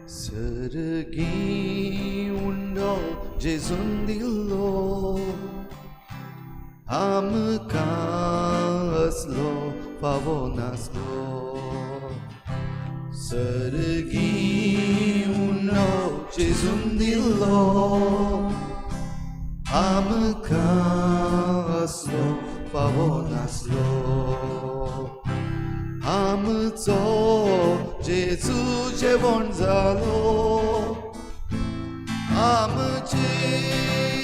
सर्गी उंडो जेजून दिल्लो आमकां असलो फावो नासलो. सर्गी उंडो जेजून दिल्लो आमकां असलो फावो नासलो. आमचो जेजू जेवण जालो, आमचे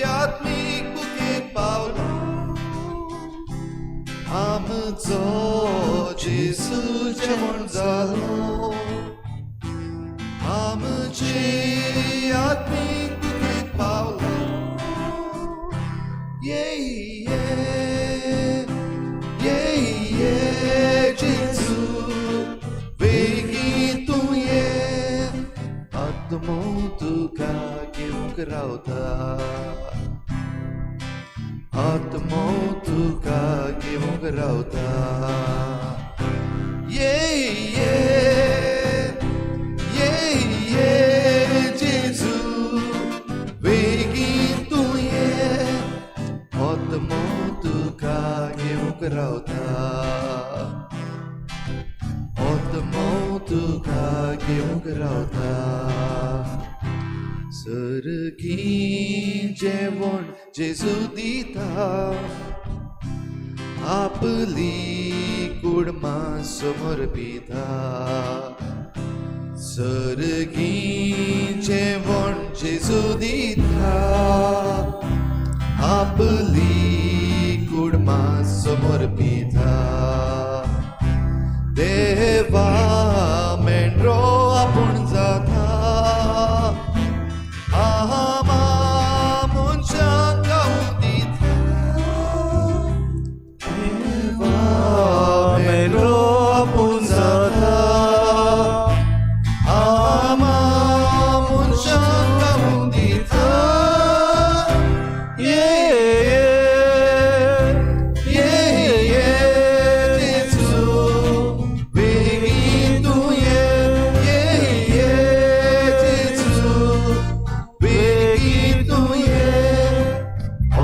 आत्मीक भुकेक पावलो. आमचो जेजू जेवण जालो, आमचे आत्मीक भुकेक पावलो. ये ये ये ये जेजू, बेगीन तूं ये. आत्मो तुका घेवंक रावता, आत्मो तुका घेवंक रावता. ये ये ये ये जेजू, बेगीन तूं ये. आत्मो तुका घेवंक रावता, आत्मो तुका घेवंक रावता. सर्गी जेवण जेजू दिता, आपली कूड समर्पिता. सर्गी जेवण जेजू दिता, आपली कूड समर्पिता. देवा मेंढरो आपूण जाता, आमा मनशांक खावंक दिता. देवा मेंढरो आपूण जाता, आमा मनशांक खावंक दिता. ये ये ये ये जेजू, बेगीन तूं ये. ये ये जेजू, बेगीन तूं ये.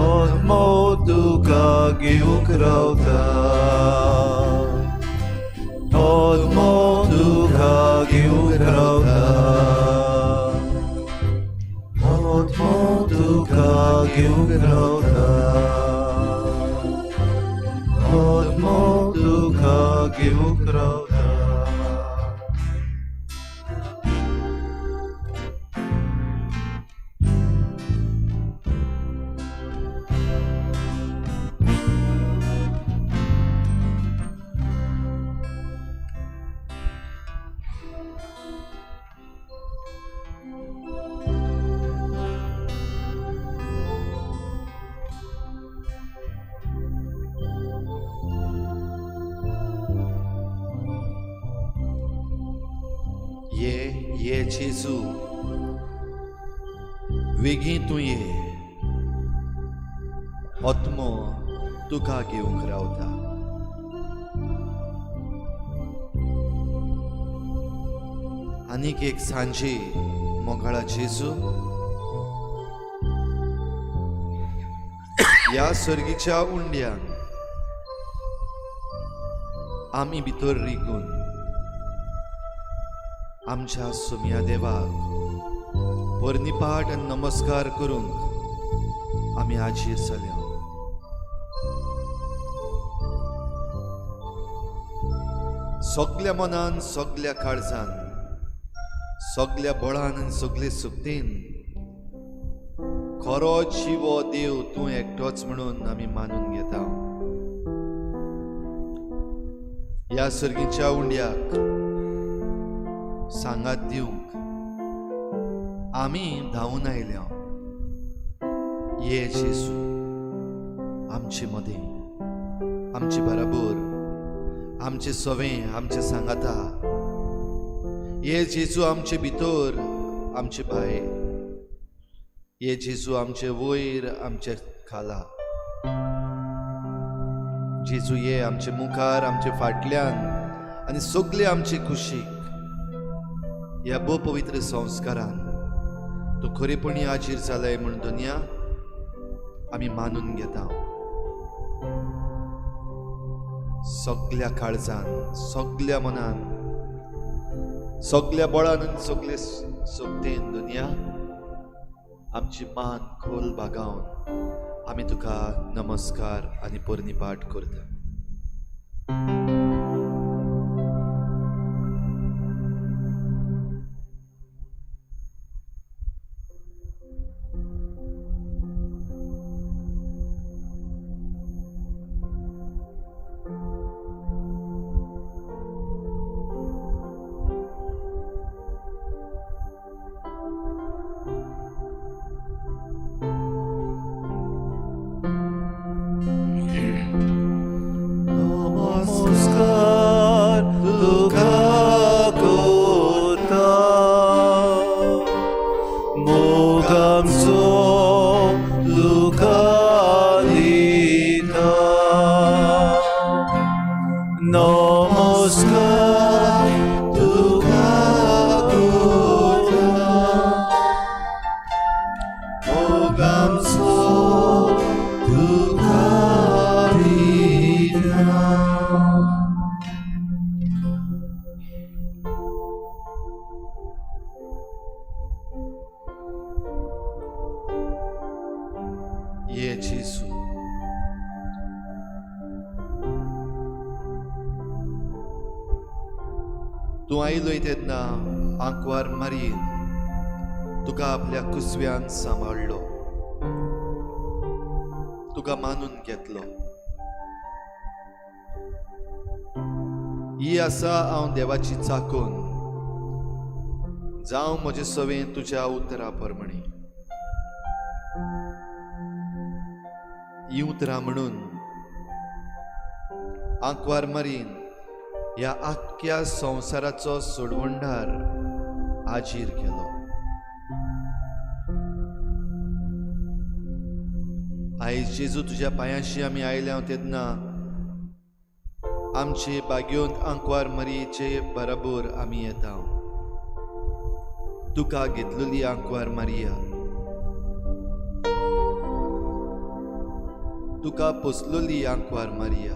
आत्मो तुका घेवंक रावता, आत्मो तुका घेवंक रावता, आत्मो तुका घेवंक रावता, आत्मो तुका घेवंक रावता. ये ये जेजू, वेगीं तूं ये. आत्मो तुका घेवंक रावता. आनीक एक सांजे, मोगाळा जेजू, ह्या सर्गीच्या उंड्यान आमी भितर रिगून आमच्या सोम्या देवाक पर्निपाट आनी नमस्कार करूंक आमी हाजीर जाल्या. सगल्या मनान, सगल्या काळजान, सगल्या बळान आनी सगले सुक्तीन खरो जिवो देव तूं एकटोच म्हणून आमी मानून घेता. ह्या सर्गीच्या उंड्याक सांगात दिवंक आमी धांवून आयल्या. ये जेजू, आमचे मदें, आमचे बराबर, आमचे सवें, आमचे सांगाता. ये जेजू, आमचे भितर, आमचे भायर. ये जेजू, आमचे वयर, आमचे खाला. जेजू ये, आमचे मुखार, आमचे फाटल्यान आनी सगळे आमचे कुशीक. ह्या भोव पवित्र संस्कारान तूं खरेपणी हाजीर जालाय म्हूण दुनिया आमी मानून घेता. सगल्या काळजान, सगल्या मनान, सगल्या बळान आनी सगले सोबतेन दुनिया आमची मान खोल बागावन आमी तुका नमस्कार आनी पोरणीपाठ करता. नमस्कार तुका करता, मोग आमचो तुका दिता. नमस्कार तुका करता, मोग आमचो तुका दिता. ये जेजू, तूं आयलोय तेन्ना आंकवार मारयेन तुका आपल्या कुसव्यान सांबाळ्ळो, तुका मानून घेतलो. ही आसा हांव देवाची चाकून, जावं म्हजे सवें तुज्या उतरा प्रमाणे. ही उतरां म्हणून आंकवार मारीन ह्या आख्ख्या संवसाराचो सोडवणदार हाजीर केलो. आयज जेजू तुज्या पांयांशी आमी आयल्या तेन्ना आमचे बागेवंत आंकवार मारयेचे बराबर आमी येता. तुका घेतलेली आंकवार मारिया, तुका पोसलोली आंकवार मारिया,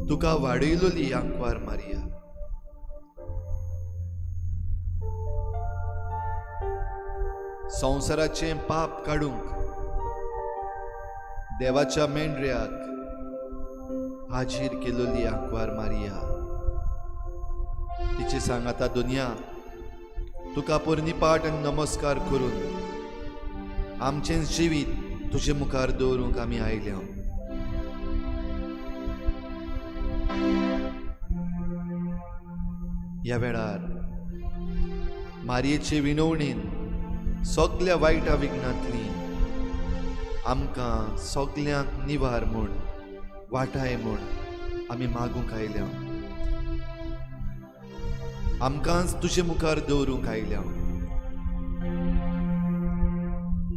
तुका वाडयलोली आंकवार मारिया, संवसाराचें पाप काडूंक देवाच्या मेंढऱ्याक हाजीर केलोली आंकवार मारिया, तिचे सांगाता दुनिया तुका पोरणीपाठ आनी नमस्कार करून आमचें जिवीत तुजे मुखार दवरूंक आमी आयल्या. ह्या वेळार मारयेचे विनवणीन सगल्या वायटा विघ्नांतली आमकां सगल्यांक निवार म्हूण, वाटाय म्हूण आमी मागूंक आयल्या. आमकांच तुजे मुखार दवरूंक आयल्या.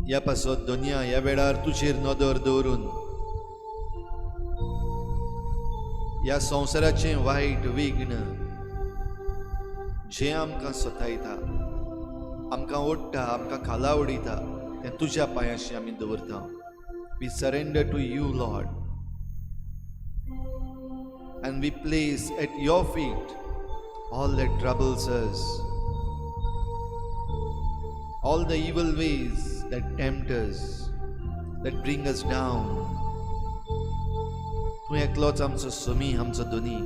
ह्या पासत दुनिया ह्या वेळार तुजेर नदर दवरून ह्या संवसाराचें वायट विघ्न जें आमकां सतायता, आमकां ओडटा, आमकां खाला उडयता, तें तुज्या पांयांशी आमी दवरता. We surrender to you Lord and we place at your feet all that troubles us, all the evil ways that tempt us, that bring us down. तूं एकलोच आमचो समी, आमचो धनी.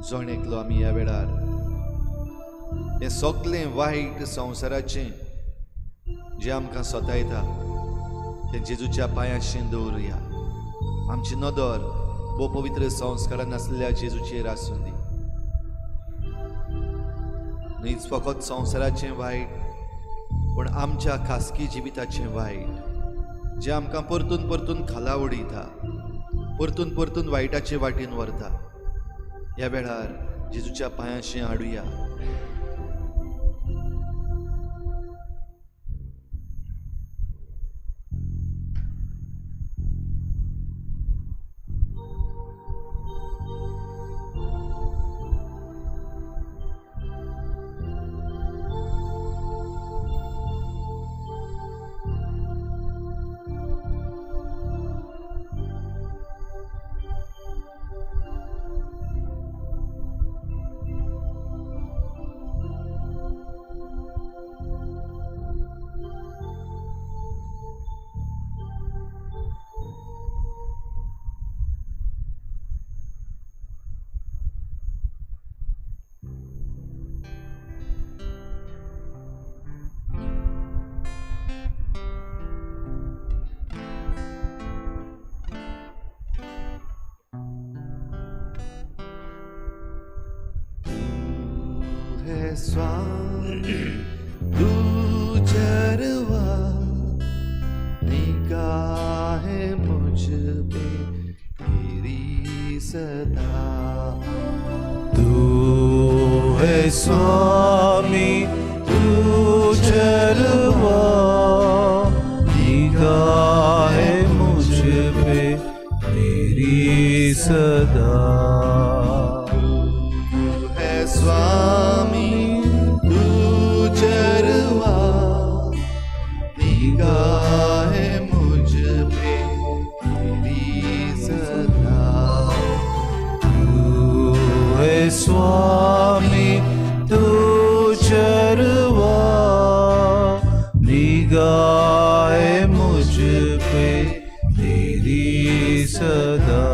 जण एकलो आमी ह्या वेळार हें सगलें वायट संवसाराचें जें आमकां सतायता तें जेजूच्या पांयांशी दवरुया. आमची नदर भोव पवित्र संस्कारान आसलेल्या जेजूचेर आसूं दी. न्हयच फकत संवसाराचें वायट, पूण आमच्या खासगी जिविताचें वायट जें आमकां परतून परतून खाला उडयता, परतून परतून वायटाचे वाटेन व्हरता, ह्या वेळार जेजूच्या पांयांशी हाडुया. है स्वामी, तू चरवा, निगाह मुझ पे तेरी सदा। तू है स्वामी, तू चरवा, निगाह मुझ पे तेरी सदा। तू है स्वामी, तू चरवा, निगाह मुझ पे तेरी सदा। तू है स्वामी, तू चरवा, निगाह मुझ पे तेरी सदा।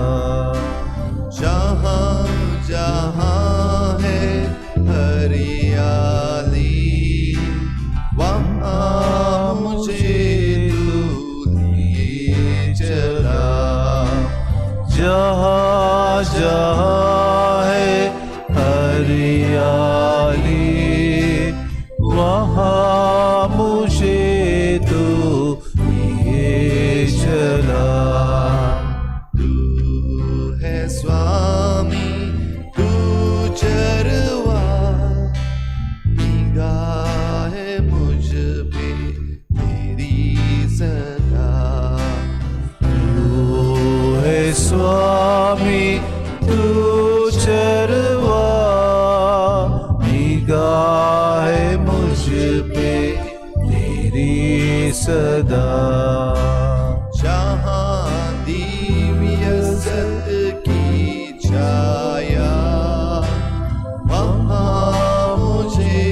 जहाँ जहाँ है हरियाली, वहाँ मुझे तू लिए चला। जहाँ जहाँ है हरियाली, वहाँ मुझे तू लिए चला। तू है स्वामी, तू चरवा, निगाह मुझ पे तेरी सदा। तू है स्वामी, तू चरवा, निगाह मुझ पे तेरी सदा। जहाँ दिव्य सत की छाया, वहाँ मुझे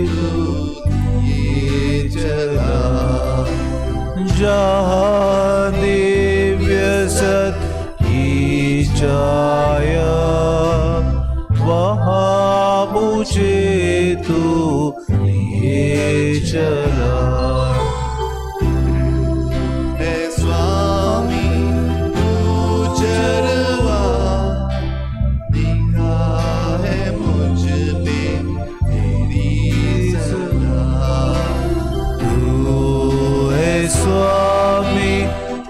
तू लिए चला। जहाँ दिव्य सत की छाया, वहाँ मुझे तू लिए चला। है स्वामी, तू चरवा, निगाह मुझ पे तेरी सदा। तू है स्वामी,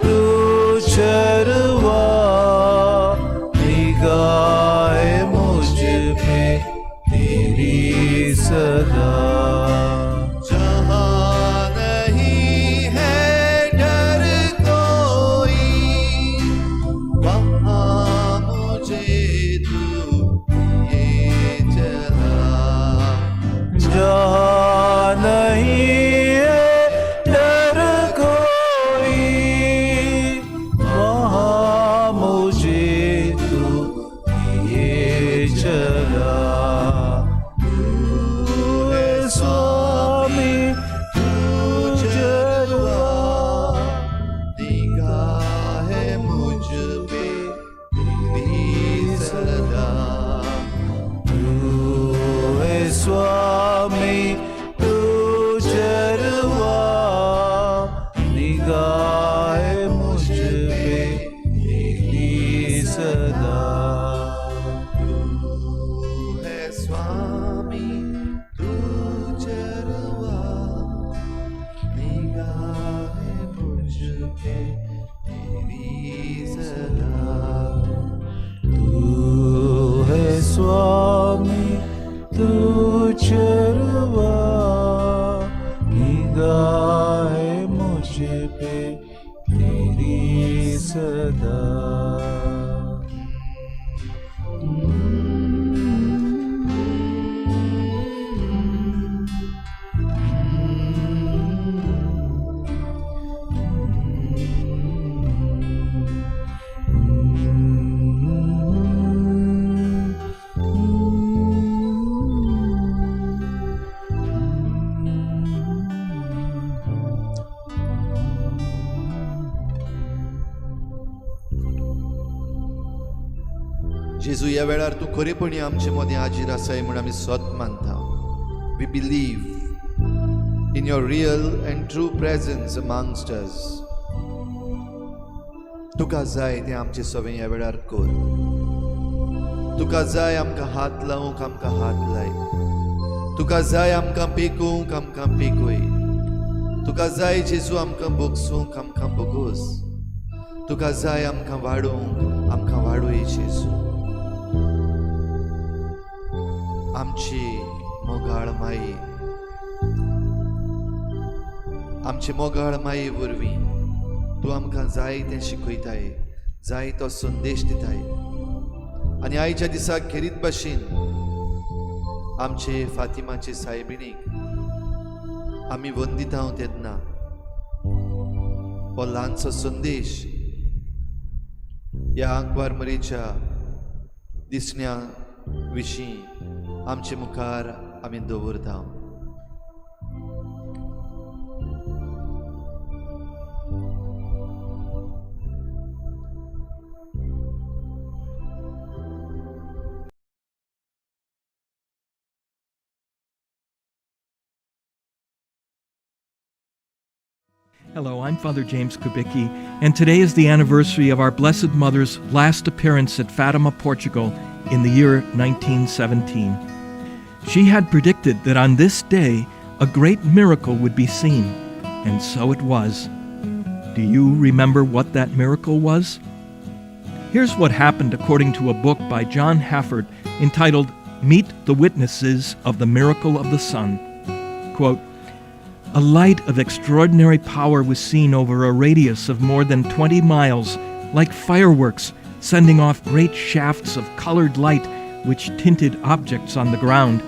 तू चरवा, निगाह मुझ पे तेरी सदा। जहाँ नहीं है डर कोई, वहाँ मुझे तू लिए चला। जहाँ नहीं है डर कोई, वहाँ मुझे तू लिए चला। तू है स्वामी, तू चरवा, निगाह मुझ पे तेरी सदा। तू है स्वामी, तू चरवा, निगाह मुझ पे तेरी सदा। तू है स्वामी, तू चरवा, निगाह मुझ पे तेरी सदा। तू है स्वामी, तू चरवा, निगाह मुझ पे तेरी सदा। जेजू, ह्या वेळार तूं खरेपणी आमचे मदीं हाजीर आसाय म्हूण आमी सत मानता. We believe in your real and true presence amongst us. तुका जाय तें आमचें सगळें ह्या वेळार कर. तुका जाय आमकां हात लावंक, आमकां हात लाय. तुका जाय आमकां पेकूंक, आमकां पेकय. तुका जाय जेजू आमकां भोगसूंक, आमकां भोगोस. तुका जाय आमकां वाडोवंक, आमकां वाडोय जेजू. आमची मोगाळ माई, आमची मोगाळ माई वरवीं तूं आमकां जाय तें शिकयताय, जाय तो संदेश दिताय. आनी आयच्या दिसा खेरीत भाशेन आमचे फातिमाचे सायबिणीक आमी वंदिता तेन्ना हो ल्हानसो संदेश ह्या आंकवार मरेच्या दिसण्या विशीं आमचे मुखार आमी दवरता. Hello, I'm Father James Kubicki, and today is the anniversary of our Blessed Mother's last appearance at Fatima, Portugal, in the year 1917. She had predicted that on this day a great miracle would be seen, and so it was. Do you remember what that miracle was? Here's what happened according to a book by John Haffert entitled Meet the Witnesses of the Miracle of the Sun. Quote, "A light of extraordinary power was seen over a radius of more than 20 miles, like fireworks, sending off great shafts of colored light which tinted objects on the ground.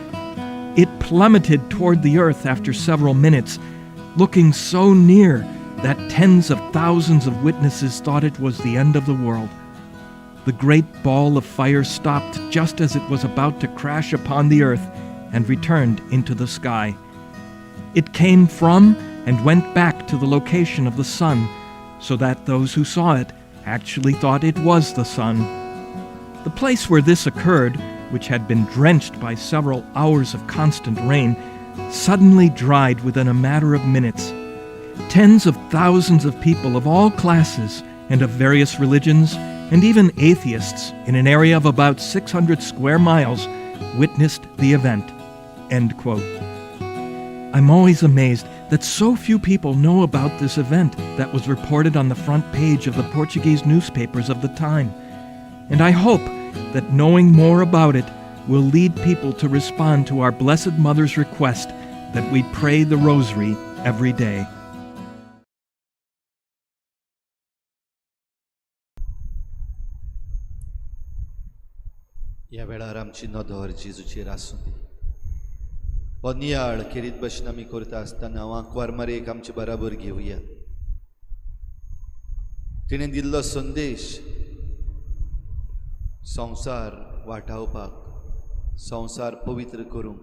It plummeted toward the earth after several minutes, looking so near that tens of thousands of witnesses thought it was the end of the world. The great ball of fire stopped just as it was about to crash upon the earth and returned into the sky. It came from and went back to the location of the sun, so that those who saw it actually thought it was the sun. The place where this occurred, which had been drenched by several hours of constant rain, suddenly dried within a matter of minutes. Tens of thousands of people of all classes and of various religions, and even atheists in an area of about 600 square miles, witnessed the event." End quote. I'm always amazed that so few people know about this event that was reported on the front page of the Portuguese newspapers of the time. And I hope that knowing more about it will lead people to respond to our Blessed Mother's request that we pray the Rosary every day. ह्या वेळार आमची नदर जेजूचेर आसूं दी. हो नियाळ खेरीत भाशेन आमी करता आसतना हांव आंकवार मारयेक आमचे बराबर घेवया. तिणें दिल्लो संदेश संवसार वाटावपाक, संवसार पवित्र करूंक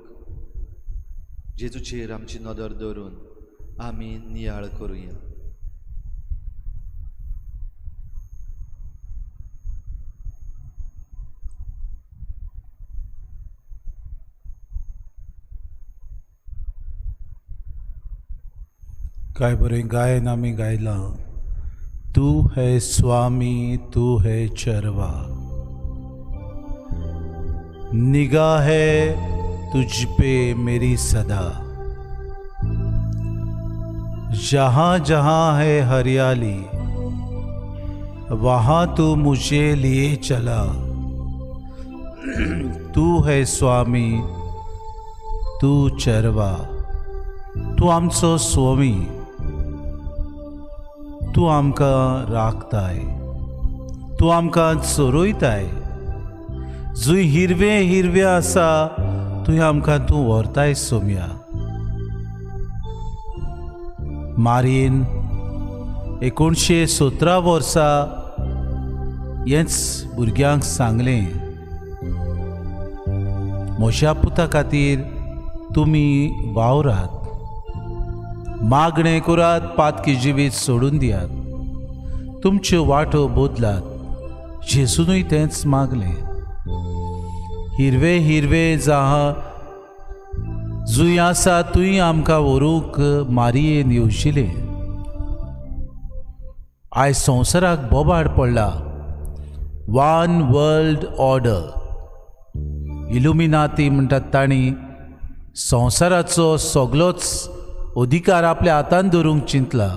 जेजूचेर आमची नदर दवरून आमी नियाळ करुया. काय बरें गायन आमी गायलां. तूं है स्वामी तूं है चरवा, निगाह है तुझ पे मेरी सदा, जहाँ जहाँ है हरियाली वहाँ तू मुझे लिए चला, तू है स्वामी तू चरवा. तूं आमचो स्वामी, तूं आमकां राखताय, तूं आमकां चरयताय. जंय हिरवें हिरवें आसा थंय आमकां तूं व्हरताय सोम्या. मारयेन 1917 वर्सा हेंच भुरग्यांक सांगलें, म्हज्या पुता खातीर तुमी वावरात, मागणें करात, पातकी जिवीत सोडून दियात, तुमच्यो वाटो बदलात. जेजूनय तेंच मागलें. हिरवे हिरवे जहाँ जूंय आसा थंय आमकां व्हरूंक मारयेन येवशिलें. आयज संवसाराक बोबाड पडला. वन वर्ल्ड ऑर्डर, इलुमिनाती म्हणटात तांणी संवसाराचो सगलोच अधिकार आपल्या हातान धरूंक चिंतला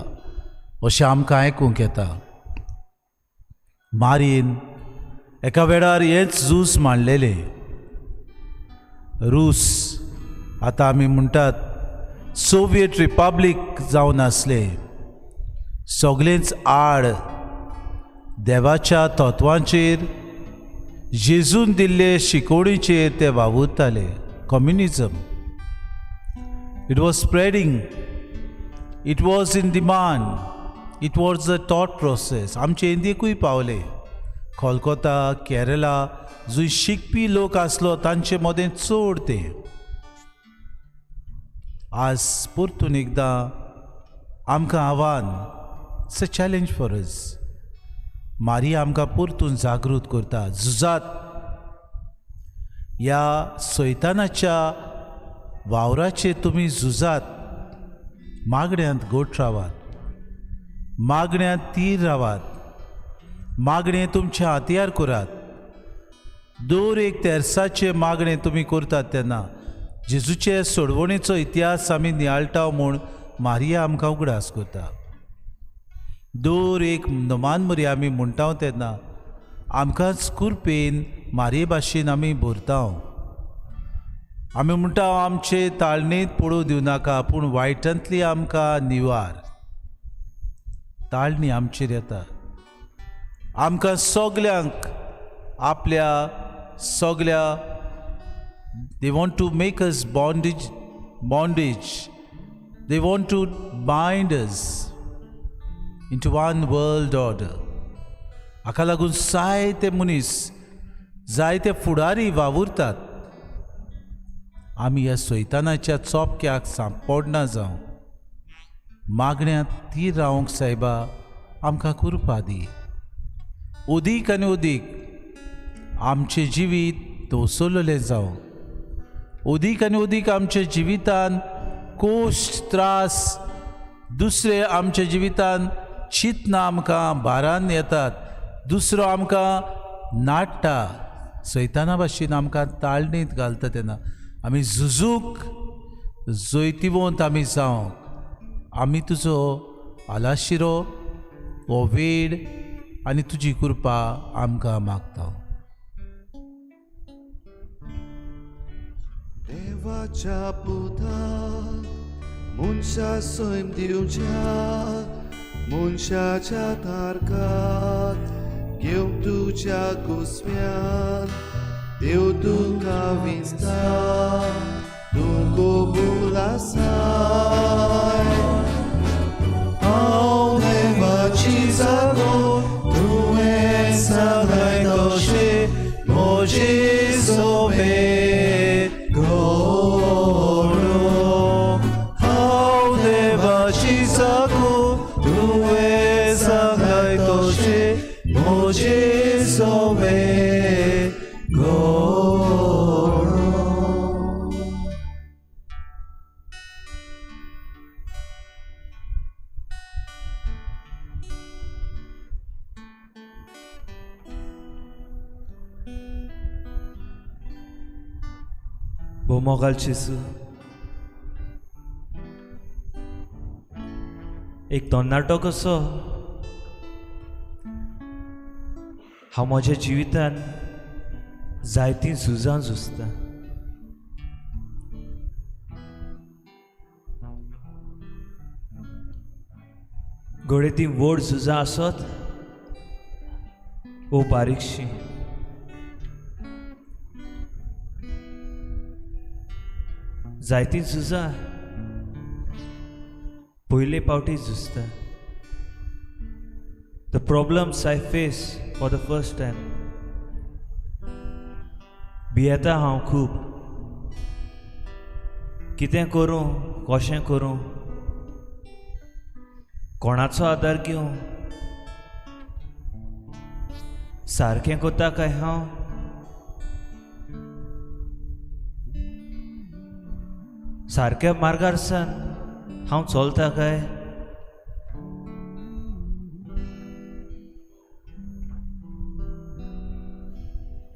अशें आमकां आयकूंक येता. मारयेन एका वेळार हेंच झूज मांडलेलें. रूस आतां आमी म्हणटात सोवियत रिपब्लीक जावन आसलें, सगळेंच आड देवाच्या तत्वांचेर जेजून दिल्ले शिकोवणीचेर ते वावुरताले. Communism, it was spreading, it was in demand, it was a thought process. आमचे इंडियेकूय पावले. कोलकोता, केरला जंय शिकपी लोक आसलो तांचे मदें चड ते. आज परतून एकदां आमकां आव्हान, it's a challenge for us. Maria आमकां परतून जागृत करता, झुजात ह्या सैतानाच्या वावराचेर तुमी झुजात, मागण्यांत गोट रावात, मागण्यांत तीर रावात, मागणें तुमचें हत्यार करात. दर एक तेर्साचें मागणें तुमी करतात तेन्ना जेजूचे सोडवणेचो इतिहास आमी नियाळटा म्हूण मारिया आमकां उगडास करता. दर एक नमान मरी आमी म्हणटा तेन्ना आमकांच कुरपेन मारये भाशेन आमी भरता. आमी म्हणटा आमचे ताळणेंत पडूं दिवं नाका, पूण वायटांतली आमकां निवार. ताळणी आमचेर येता. आमकां सगल्यांक आपल्या सगल्या they want to make us bondage, they want to bind us into one world order. हाका लागून जायते मनीस, जायते फुडारी वावुरतात. आमी ह्या सैतानाच्या चोपक्याक सांपडना जावं. मागण्यांत तीर रावंक सायबा आमकां कृपा दी. अदीक आनी अदीक आमचें जिवीत दवसरलें जावं. अदीक आनी अदीक आमच्या जिवितान कोश्ट, त्रास, दुसरे आमच्या जिवितान चिंतना आमकां भारान येतात, दुसरो आमकां नाडटा, सैताना भाशेन आमकां ताळणींत घालता. तेन्ना आमी झुजूंक जैतिवंत आमी जावंक आमी तुजो आलाशिरो हो वेड आनी तुजी कृपा आमकां मागता. देवाच्या पुता मनशा सैम दिवच्या मनशाच्या तारकात घेवन तुज्या कुसम्यान देव तुका विंचता, तूं कबूल आसाय. हांव देवाची जागो तुवें सांगलाय तशें म्हजें सोबें घडो. हांव देवाची जागो तुवें सांगलाय तशें म्हजें सोबें घडो. भोव जेजू, एक तरणाटो कसो हांव म्हज्या जिवितान जायतीं झुजां झुजता. घडये तीं व्हड झुजां आसत वो बारीकशीं. जायतीं झुजां पयले पावटी झुजता. The problems I face for the first time. भियेता हांव खूब, कितें करूं, कशें करूं, कोणाचो आदार घेवं, सारकें करता काय हांव? सारक्या मार्गार सान हांव चलता काय?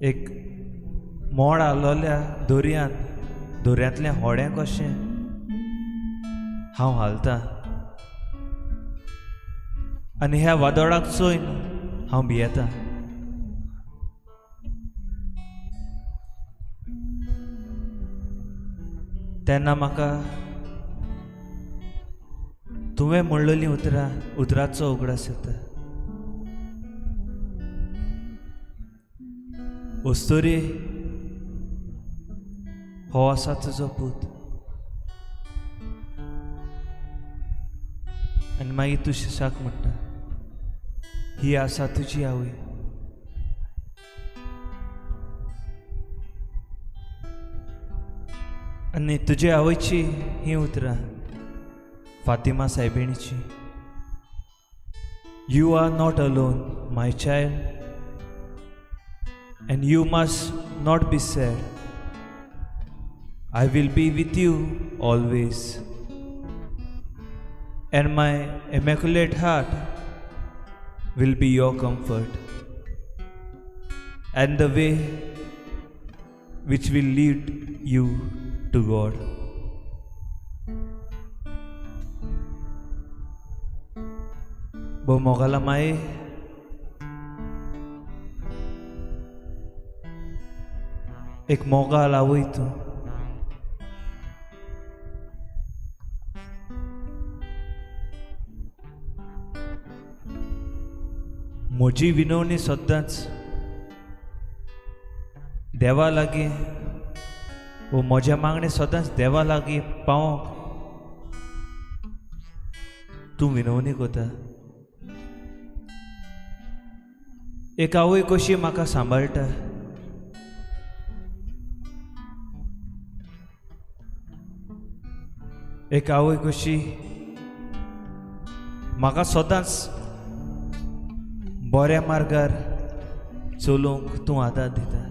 एक मोड आलोल्या दर्यांत दर्यांतलें होडें कशें हांव हालता आनी ह्या वादळाक चोयन हांव भियेता. तेन्ना म्हाका तुवें म्हणलेलीं उतरां उतराचो उगडास येता. अस्तुरी, हो आसा तुजो पूत. आनी मागीर तूं शिशाक म्हणटा, ही आसा तुजी आवय. आनी तुजे आवयची हीं उतरां Fatima सायबिणीची, you are not alone my child and you must not be sad. I will be with you always and my immaculate heart will be your comfort and the way which will lead you to God. भोव मोगाला माये, एक मोगाल आवय तूं. म्हजी विनवणी सद्दांच देवा लागीं वो म्हज्या मागणें सदांच देवा लागीं पावोंक तूं विनवणी करता. एक आवय कशी म्हाका सांबाळटा, एक आवय कशी म्हाका सदांच बऱ्या मार्गार चलोवंक तूं आदार दिता.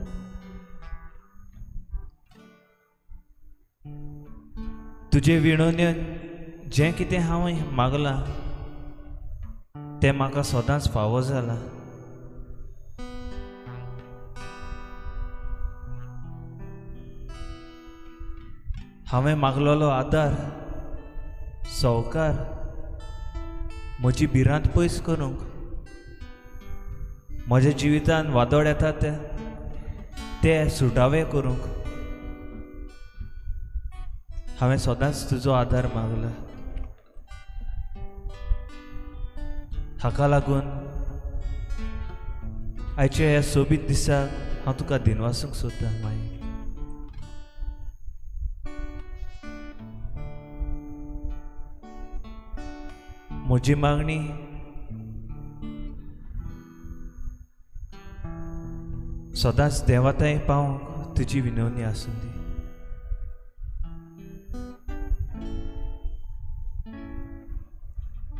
तुजे विणवणेन जें कितें हांव मागलां तें म्हाका सदांच फावो जालां. हांवें मागलेलो आदार, सवकार म्हजी भिरांत पयस करूंक, म्हज्या जिवितान वादळ येता ते सुटावे करूंक हांवें सदांच तुजो आदार मागला. हाका लागून आयच्या ह्या सोबीत दिसाक हांव तुका दिनवासूंक सोदतां माई. म्हजी मागणी सदांच देवाताय पावंक तुजी विनवणी आसूं दी.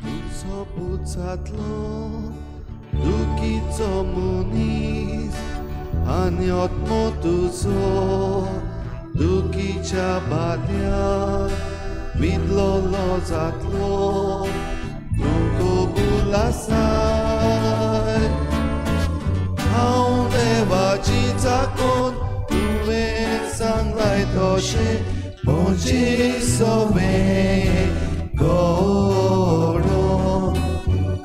तुजो पूत जातलो दुखीचो मनीस आनी आत्मो तुजो दुखीच्या बाद्यार विदलोलो जातलो. तूं कबूल आसाय हांव देवाची चाकोन तुवें सांगलाय तशें म्हजी सवें घडोवन.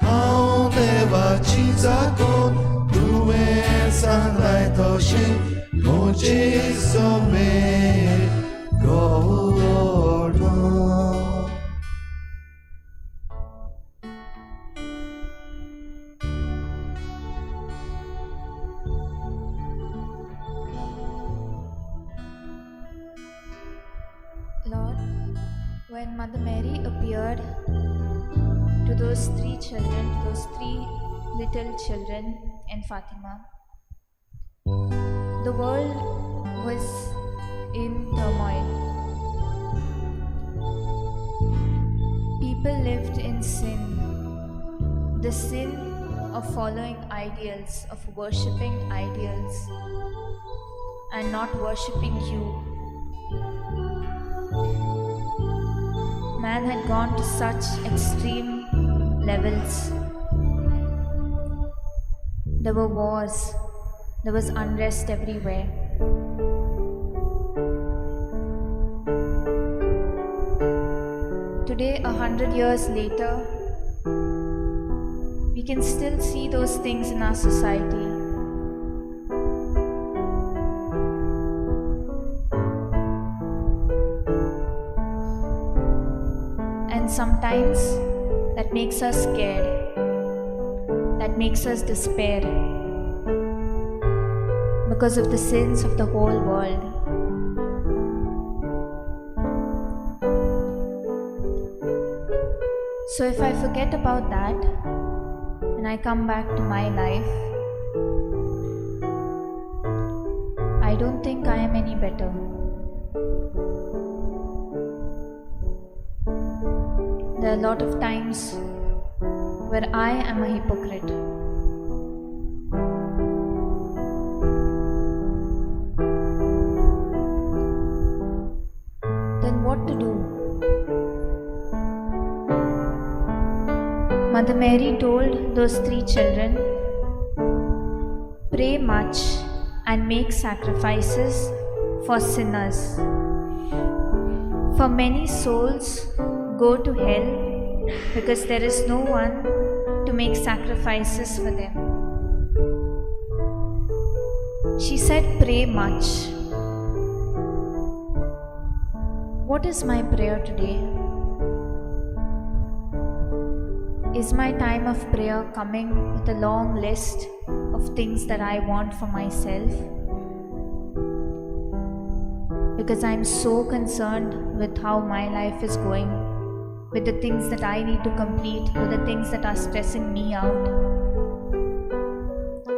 हांव देवाची चाकोन तुवें सांगलाय तशें म्हजी सवें घडोवन. Lord, when Mother Mary appeared to those three children, to those three little children in Fatima, the world was in turmoil. People lived in sin, the sin of following ideals, of worshipping ideals, and not worshipping you. Man had gone to such extreme levels. There were wars, there was unrest everywhere. Today, 100 years later, we can still see those things in our society. And sometimes that makes us scared, that makes us despair because of the sins of the whole world. So if I forget about that and I come back to my life, I don't think I am any better. There are a lot of times where I am a hypocrite. Then what to do? Mother Mary told those three children, pray much and make sacrifices for sinners. For many souls go to hell because there is no one to make sacrifices for them. She said, pray much. What is my prayer today? Is my time of prayer coming with a long list of things that I want for myself? Because I'm so concerned with how my life is going, with the things that I need to complete, with the things that are stressing me out.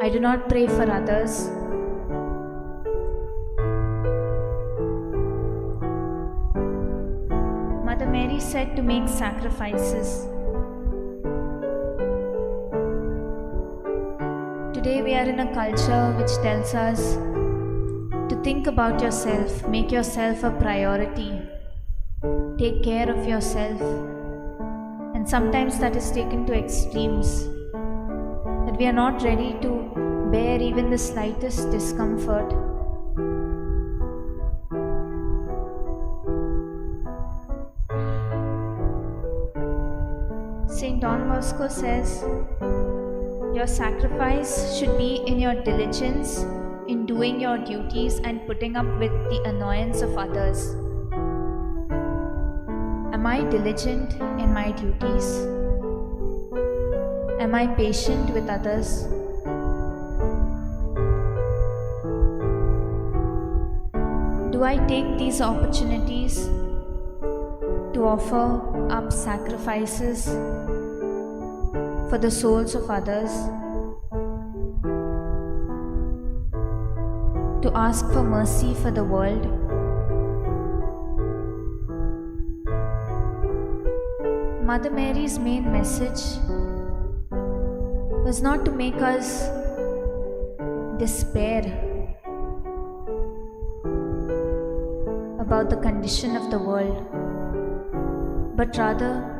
I do not pray for others. Mother Mary said to make sacrifices. Today we are in a culture which tells us to think about yourself, make yourself a priority, take care of yourself. And sometimes that is taken to extremes, that we are not ready to bear even the slightest discomfort. Saint Don Bosco says, your sacrifice should be in your diligence in doing your duties and putting up with the annoyance of others. Am I diligent in my duties? Am I patient with others? Do I take these opportunities to offer up sacrifices for the souls of others, to ask for mercy for the world? Mother Mary's main message was not to make us despair about the condition of the world, but rather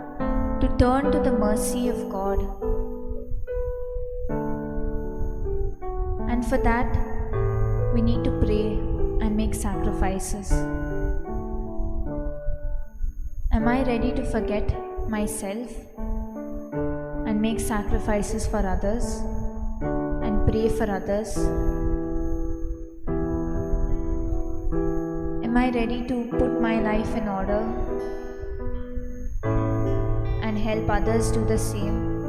to turn to the mercy of God. And for that, we need to pray and make sacrifices. Am I ready to forget myself and make sacrifices for others and pray for others? Am I ready to put my life in order and help others do the same,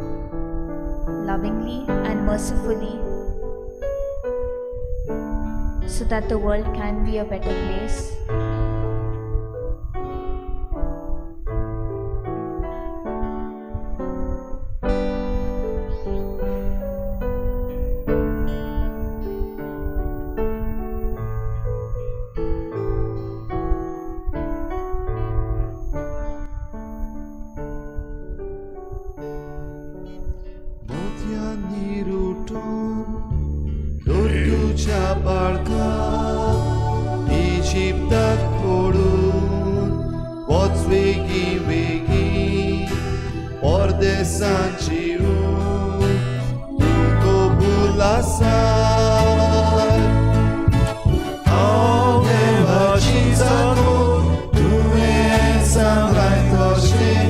lovingly and mercifully, so that the world can be a better place? तुवें सांगलाय तशें.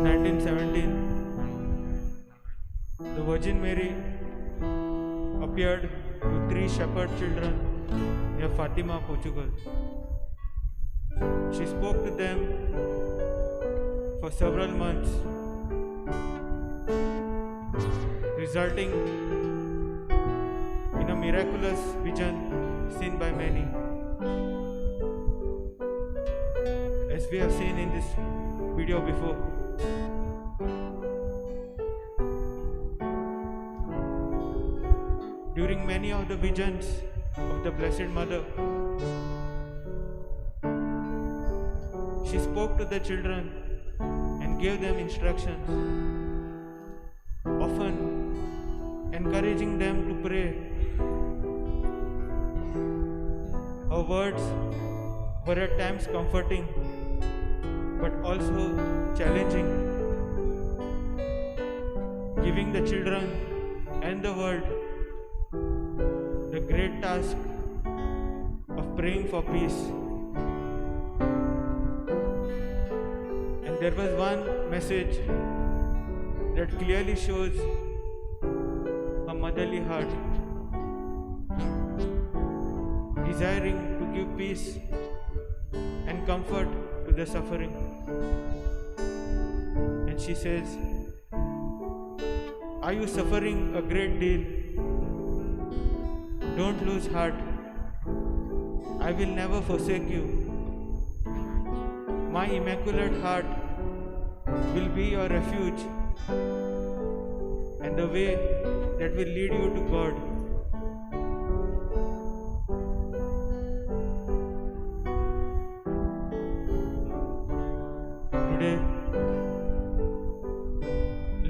in 1917, the Virgin Mary appeared to three shepherd children near Fatima, Portugal. She spoke to them for several months, resulting in a miraculous vision seen by many, as we have seen in this video before. During many of the visions of the Blessed Mother, she spoke to the children and gave them instructions, often encouraging them to pray. Her words were at times comforting, but also challenging, giving the children and the world the great task of praying for peace. And there was one message that clearly shows her motherly heart, desiring to give peace and comfort to the suffering. And she says, "Are you suffering a great deal? Don't lose heart. I will never forsake you. My Immaculate Heart will be your refuge and the way that will lead you to God." Today,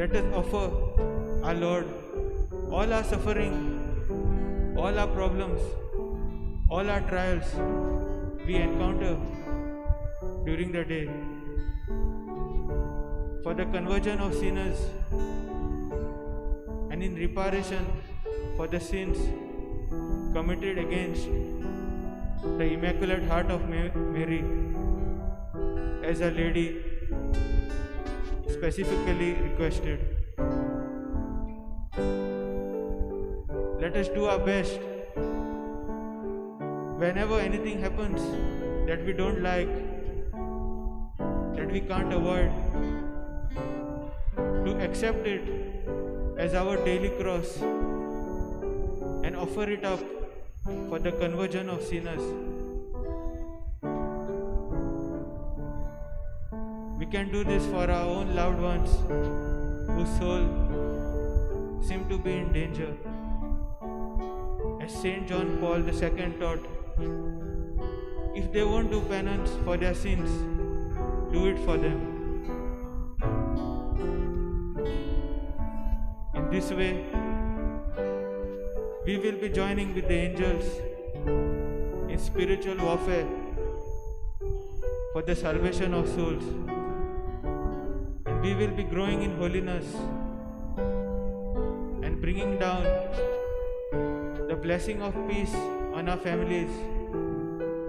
let us offer our Lord all our suffering, all our problems, all our trials we encounter during the day, for the conversion of sinners and in reparation for the sins committed against the Immaculate Heart of Mary, as a lady specifically requested. Let us do our best whenever anything happens that we don't like, that we can't avoid, to accept it as our daily cross and offer it up for the conversion of sinners. We can do this for our own loved ones whose soul seem to be in danger. As Saint John Paul II taught, if they won't do penance for their sins, do it for them. In this way, we will be joining with the angels in spiritual warfare for the salvation of souls. And we will be growing in holiness and bringing down the blessing of peace on our families,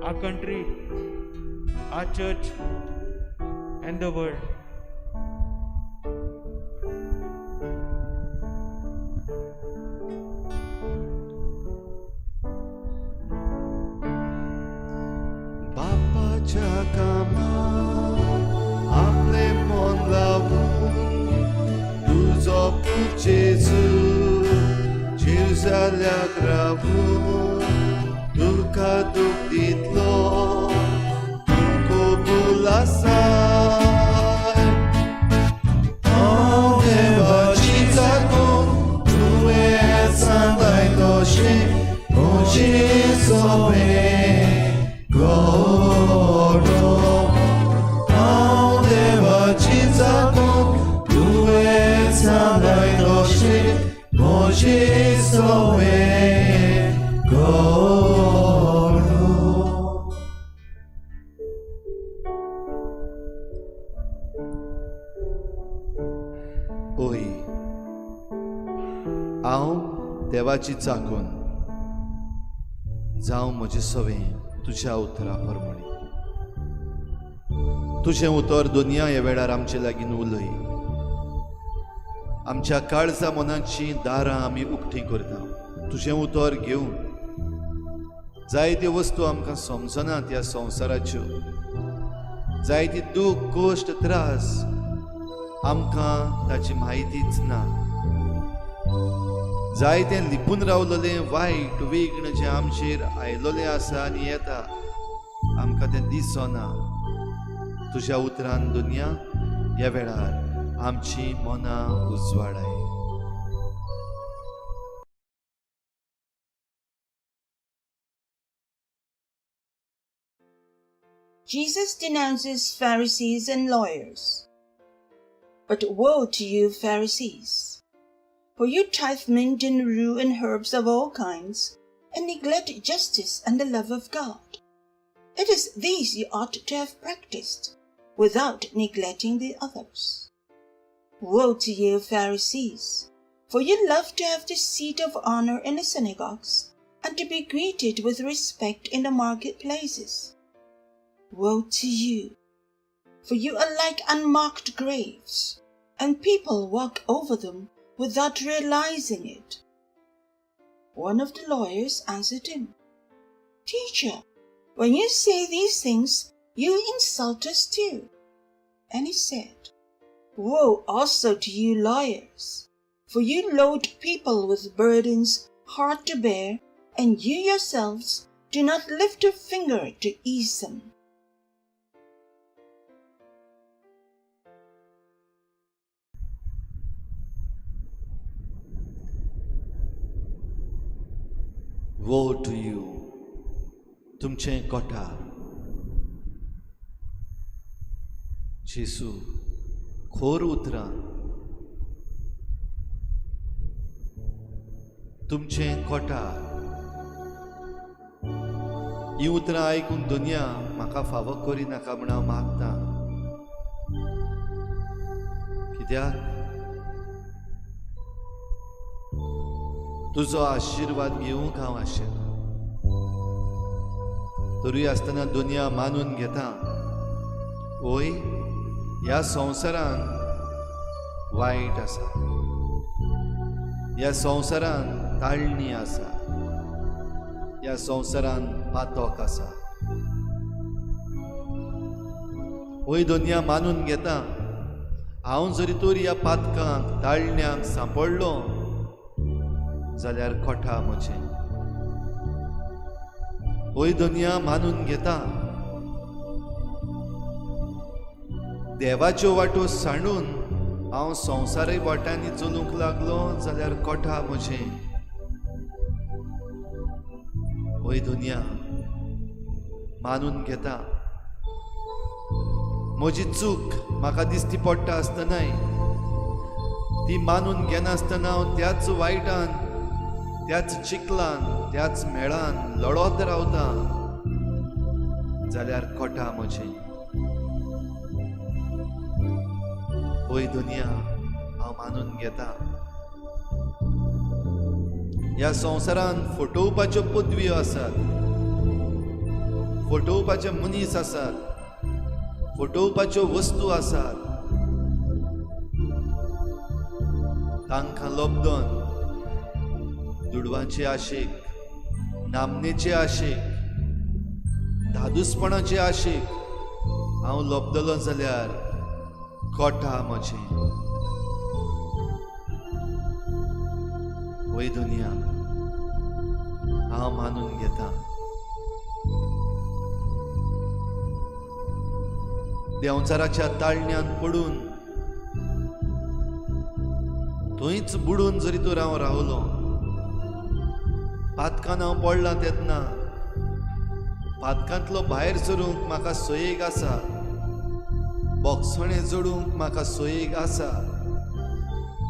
our country, our church, and the world. बापाच्या कामाक आपलें मन लावून तुजो पूत जेजू जेरुजाल्याक रावून तुका दूख दितलो तूं कबूल आसा. हांव देवाची जागून तुवें सांगलाय तशें म्हजें सगळें घडो. हांव देवाची जागून तुवें सांगलाय तशें म्हजें सगळें घडो. ओय, हांव देवाची चाकून जावं म्हजें सवें तुज्या उतरा प्रमाणें. तुजें उतर दुनिया ह्या वेळार आमचे लागीं उलय. आमच्या काळजा मनाची दारां आमी उक्तीं करता. तुजें उतर घेवन जायत्यो वस्तू आमकां समजनात ह्या संवसाराच्यो, जायती दूख कश्ट त्रास आमकां ताची म्हायतीच ना. जायतें लिपून रावलेलें वायट विघ्न जें आमचेर आयलोलें आसा आनी येता आमकां तें दिसना. तुज्या उतरान दुनिया ह्या वेळार आमची मनां उजवाडाय. Jesus denounces Pharisees and lawyers. But woe to you, Pharisees! For you tithe mint and rue and herbs of all kinds, and neglect justice and the love of God. It is these you ought to have practiced, without neglecting the others. Woe to you, Pharisees! For you love to have the seat of honor in the synagogues, and to be greeted with respect in the marketplaces. Woe to you! For you are like unmarked graves, and people walk over them without realizing it. One of the lawyers answered him, Teacher, when you say these things, you insult us too. And he said, Woe also to you lawyers, for you load people with burdens hard to bear, and you yourselves do not lift a finger to ease them. Woe to you, तुमचें कोठार. जेजू खोर उतरां, तुमचें कोठार. ही उतरां आयकून दुनिया म्हाका फावो करिनाका म्हूण हांव मागतां. कित्याक तुजो आशिर्वाद घेवंक हांव आशेतां. तरूय आसतना दुनिया मानून घेता ओय ह्या संवसारान वायट आसा, ह्या संवसारान ताळणी आसा, ह्या संवसारान पातक आसा. ओय दुनिया मानून घेता हांव जरी तर ह्या पातकांक ताळण्यांक सांपडलो जाल्यार कोठा म्हजें. ओय दुनिया मानून घेता देवाच्यो वाटो सांडून हांव संवसारी वाटांनी चलूंक लागलो जाल्यार कोठा म्हजें. ओय दुनिया मानून घेता म्हजी चूक म्हाका दिसती पडटा आसतनाय ती मानून घेनासतना हांव त्याच वायटान, त्याच चिखलान, त्याच मेळान लडत रावता जाल्यार कोठा म्हजें. ओय दुनिया हांव मानून घेता ह्या संवसारान फटोवपाच्यो पदव्यो आसात, फटोवपाचे मनीस आसात, फटोवपाच्यो वस्तू आसात. तांकां लब्दन दुडवांचे आशेक, नामनेचे आशेक, धादूसपणाचे आशेक हांव लब्दलो जाल्यार कोठा म्हजें. वय दुनिया हांव मानून घेता देंवचाराच्या ताळण्यांत पडून थंयच बुडून जरी तर हांव रावलो, पातकान हांव पडलां तेन्ना पातकांतलो भायर सरूंक म्हाका सोयेक आसा, बोगसणें जोडूंक म्हाका सोयेक आसा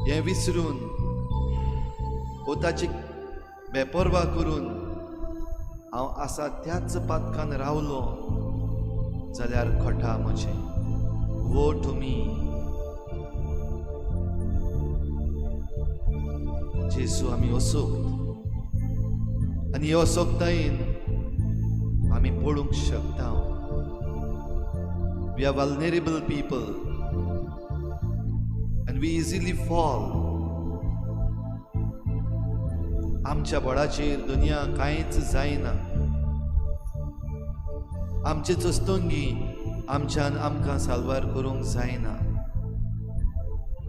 हें विसरून वो ताची बेपर्वा करून हांव आसा त्याच पातकान रावलो जाल्यार खोटा म्हजें. वो टू मी. जेजू आमी असोक्त आनी हे असोक्तायेन आमी पडूंक शकता. We are vulnerable people and we easily fall. आमच्या बळाचेर दुनिया कांयच जायना. आमचे चस्तंगी आमच्यान आमकां साल्वार करूंक जायना.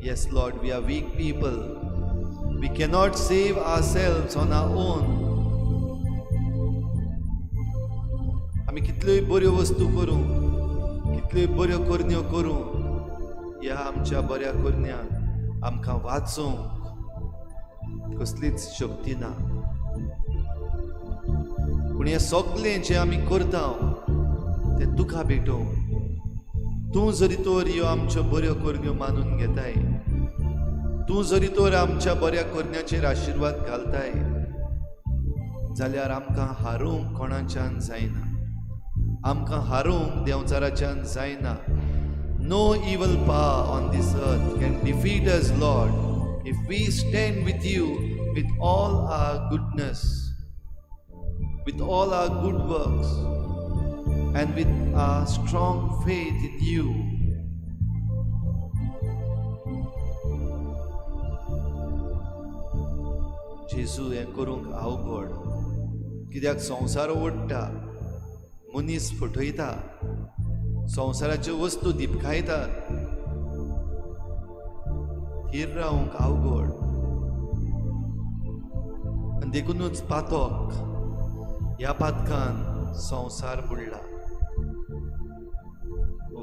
Yes, Lord, we are weak people. We cannot save ourselves on our own. आमी कितल्योय बऱ्यो वस्तू करूं, कितल्योय बऱ्यो करण्यो करूं, ह्या आमच्या बऱ्या करण्यांक आमकां वाचोवंक कसलीच शक्ती ना. पूण हें सगळें जें आमी करता तें तुका भेटोवंक. तूं जरी तर ह्यो आमच्यो बऱ्यो करण्यो मानून घेताय, तूं जरी तर आमच्या बऱ्या करण्याचेर आशिर्वाद घालताय, जाल्यार आमकां हारोवंक कोणाच्यान जायना, आमकां हारोवंक देंवचाराच्यान जायना. No evil power on this earth can defeat us, Lord, if we stand with you with all our goodness, with all our good works, and with our strong faith in you. जेजू, हें करूंक अवघड, कित्याक संवसार ओडटा, मनीस फटयता, संवसाराच्यो वस्तू दिपकायतात. थीर रावंक अवघड. आनी देखुनूच पातक, ह्या पातकान संवसार बुडला,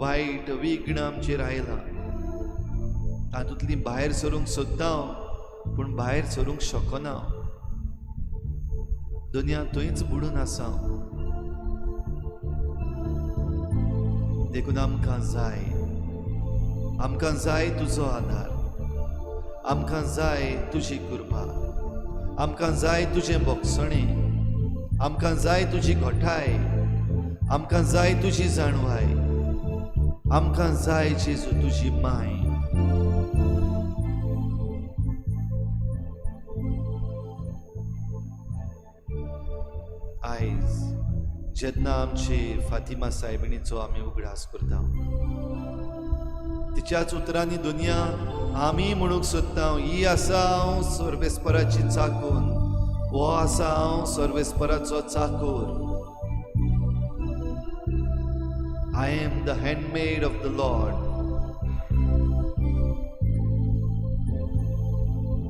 वायट विघ्न आमचेर आयलां. तातूंतली भायर सरूंक सोदता पूण भायर सरूंक शकना. दुनिया थंयच बुडून आसा. देखून आमकां जाय, आमकां जाय तुजो आदार, आमकां जाय तुजी कृपा, आमकां जाय तुजें भोगसणें, आमकां जाय तुजी घटाय, आमकां जाय तुजी जाणवाय, आमकां जाय जेजू तुजी my. आयज जेन्ना आमचे फातिमा सायबिणीचो आमी उगडास करता, तिच्याच उतरांनी दुनिया आमी म्हणूंक सोदता, ही आसा हांव सर्वेस्पराची चाकून, हो आसा हांव सर्वेस्पराचो Chakur. I am the handmaid of the Lord.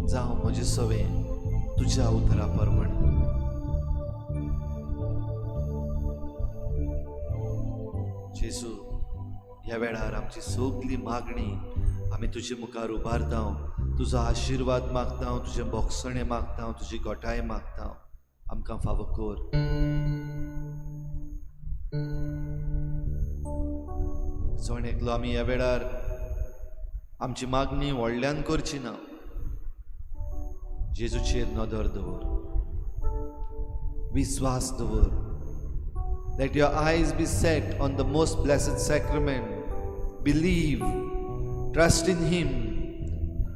जावं म्हजें सवें तुज्या उतरा प्रमाण. जेजू, ह्या वेळार आमची सगली मागणी आमी तुजे मुखार उबारता, तुजो आशिर्वाद मागता, तुजें भोगसणें मागता, तुजी घटाय मागता. आमकां फावो कर. जण एकलो आमी ह्या वेळार आमची मागणी व्हडल्यान करची ना. जेजूचेर नदर दवर, विस्वास दवर. Let your eyes be set on the most blessed sacrament. Believe, trust in Him,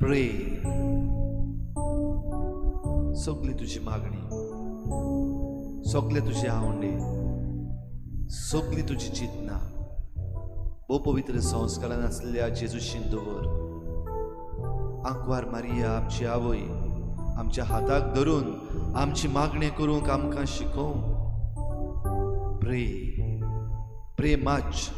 pray. सगली तुजी मागणी, सगले तुजे आवंडे, सगली तुजी चिंतना भोव पवित्र संस्कारान आसलेल्या जेजूशीन दवर. आंकवार मारिया आमची आवय आमच्या हाताक धरून आमची मागणी करूंक आमकां शिकोवंक. Pray, pray much.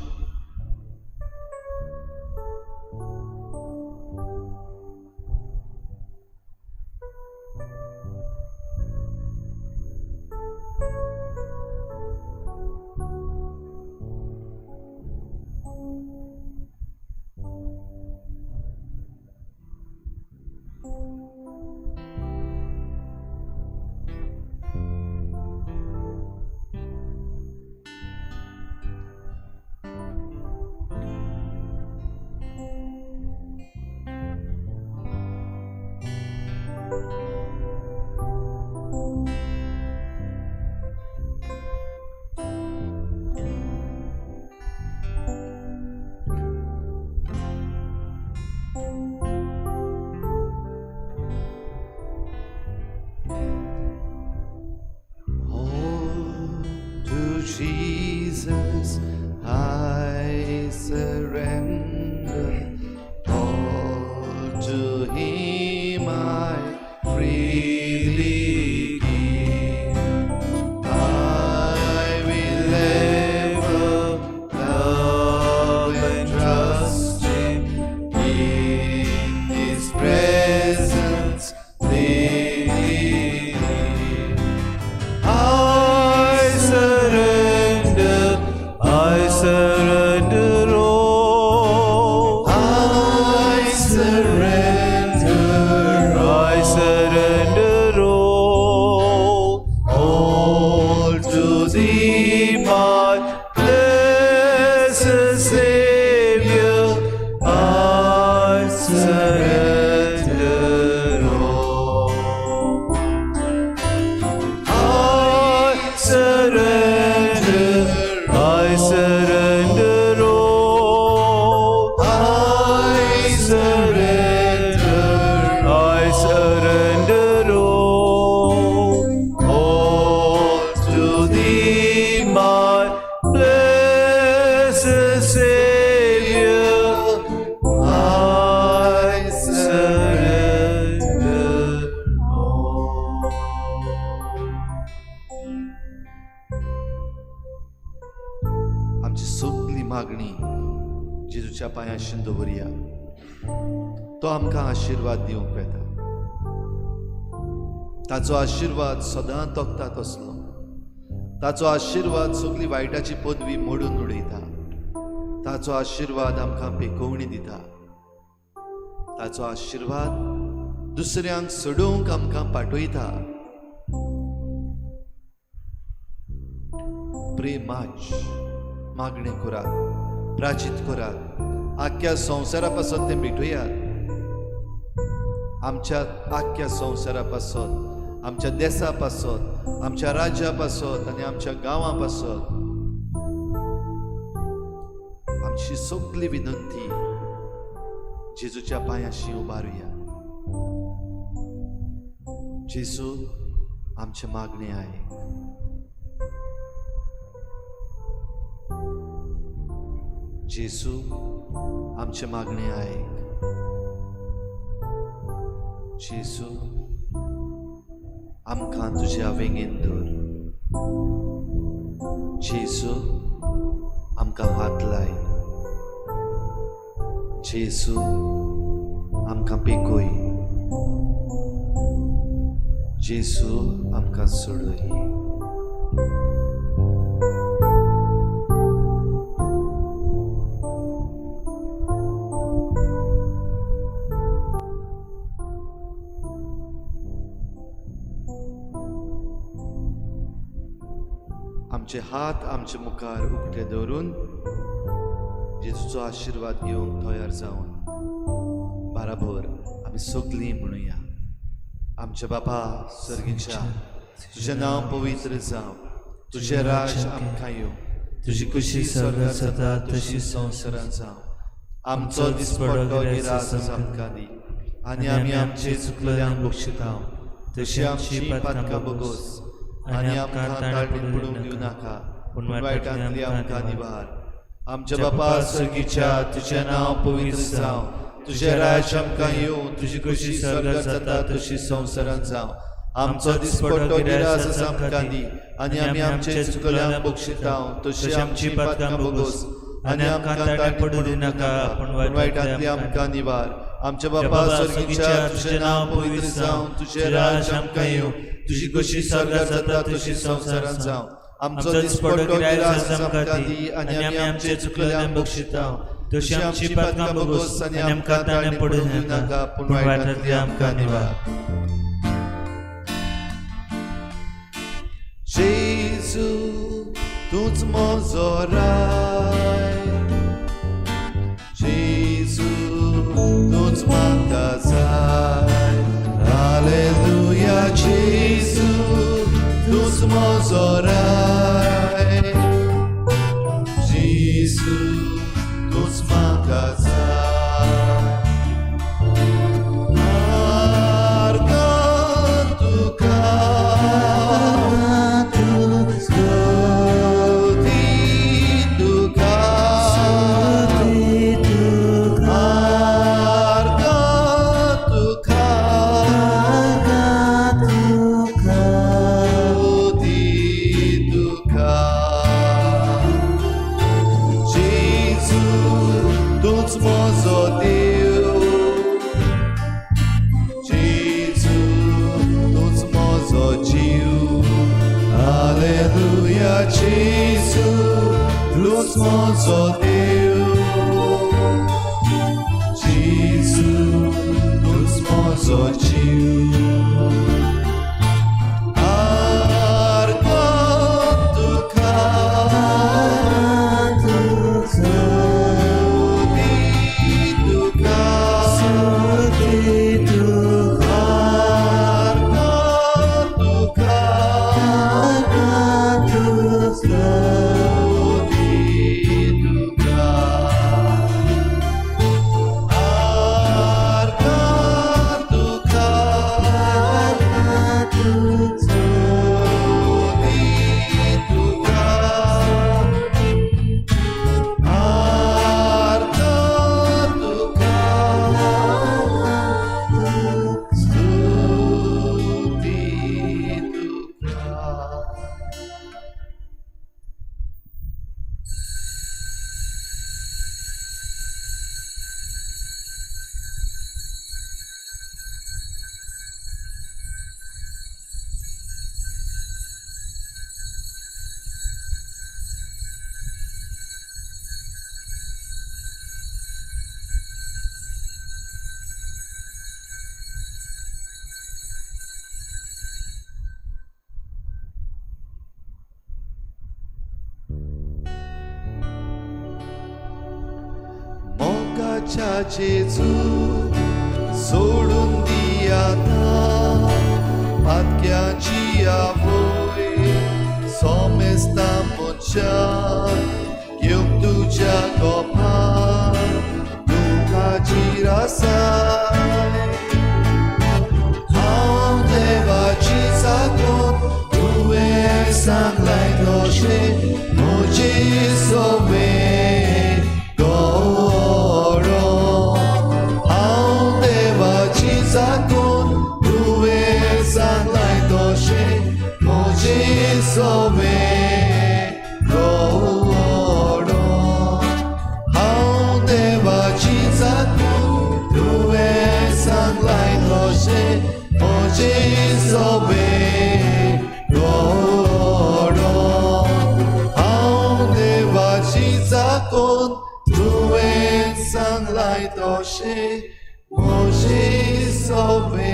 All to Jesus I surrender. surrender all. I surrender, I surrender all. I surrender, I surrender all. All to thee, my blessed Savior. I surrender all. आमची सगळी मागणी जेजूच्या पांयाशी दवरया. तो आमकां आशिर्वाद दिवंक वेता. ताचो आशिर्वाद सदां तोखता तसलो. ताचो आशिर्वाद सगळी वायटाची पदवी मोडून उडयता. ताचो आशिर्वाद आमकां पेकोवणी दिता. ताचो आशिर्वाद दुसऱ्यांक सोडोवंक आमकां पाठयता. प्रेमाच मागणें करात, प्राचीत करात, आख्ख्या संवसारा पासत तें भेटयात. आमच्या आख्ख्या संवसारा पासत, आमच्या देसा पासत, आमच्या राज्या पासत आनी आमच्या गांवां पासत आमची सगळी विनंती जेजूच्या पांयाशी उबारुया. जेजू, आमचें मागणें आयक. जेजू, आमचें मागणें आयक. जेजू, आमकां तुज्या वेंगेन दवर. जेजू, आमकां हात लाय. जेजू, आमकां पेकोय. जेजू, आमकां सोडय. आमचे हात आमचे मुखार उक्ते दवरून जेजूचो आशिर्वाद घेवंक तयार जावन बाराबर आमी सगळीं म्हणुया. आमच्या बापा सर्गीच्या, तुजें नांव पवित्र जावं, तुजें राज आमकां येवं, तुजी खुशी स्वर्गात जाता तशी संवसारांत जावं. आमचो दिसपट्टो गिरास आमकां दी आनी आमी आमचे चुकलेल्यांक बक्षिता तशी आमची पातकां बगोस आनी आमकां ताळमेळ पडूंक दिवं नाका, पूण वायटांतली आमकां निवार. आमच्या बापा सर्गीच्या, तुजें नांव पवित्र जावं, तुजें राज्य आमकां येवं, तुजी खुशी स्वर्गात जाता तशी संवसारांत जावं. आमचो दिसपट्टो गिरास आमकां दी आनी आमी आमचे चुकल्यांक बक्षिता तशी आमची पातकां बगोस आनी आमकां ताळमेळ पडूं दिनाका, पूण वायटांतली आमकां निवार. आमच्या बापा सर्गीच्या, तुजें नांव पवित्र जावं, तुजें राज्य आमकां येवं, तुजी खुशी स्वर्गात जाता तशी संवसारांत जावं. आमचो दिसपट्टो गिरास आमकां दी आनी आमी आमचे चुकल्यांक बक्षिता तशी आमची पातकां बगोस आनी आमकां ताळमेळ पडूं दिनाका, पूण वायटांतली आमकां निवार. जेजू, तूंच म्हजो राय. जेजू, तूंच म्हाका जाय. हालेलुया. जेजू, तूंच म्हजो राय. जेजू, तूंच म्हाका जाय. आर्गां तुका, स्तुती तुका, आर्गां तुका, स्तुती तुका. जेजू, तूंच म्हजो देव. जेजू, तूंच म्हजो जीव. हालेलुया. जेजू, तूंच म्हजो देव. जेजू, तूंच म्हजो जीव. आर्गां तुका, स्तुती तुका, आमच्या जेजू सोडून दियाता पातक्याची आवय सोमेस्ता मनशाक घेवन तुज्या गोपार दुखाची रासाय. हांव देवाची साकोन तुवें सांगलाय तशें म्हजे सोबे गौरो. हांव देवाची साकोन तुवें सांगलाय तशें म्हजे सोबे गौरो. हांव देवाची साकोन तुवें सांगलाय तशें म्हजे सोबे गौरो. हांव देवाची साकोन तुवें सांगलाय तशें म्हजे सोबे.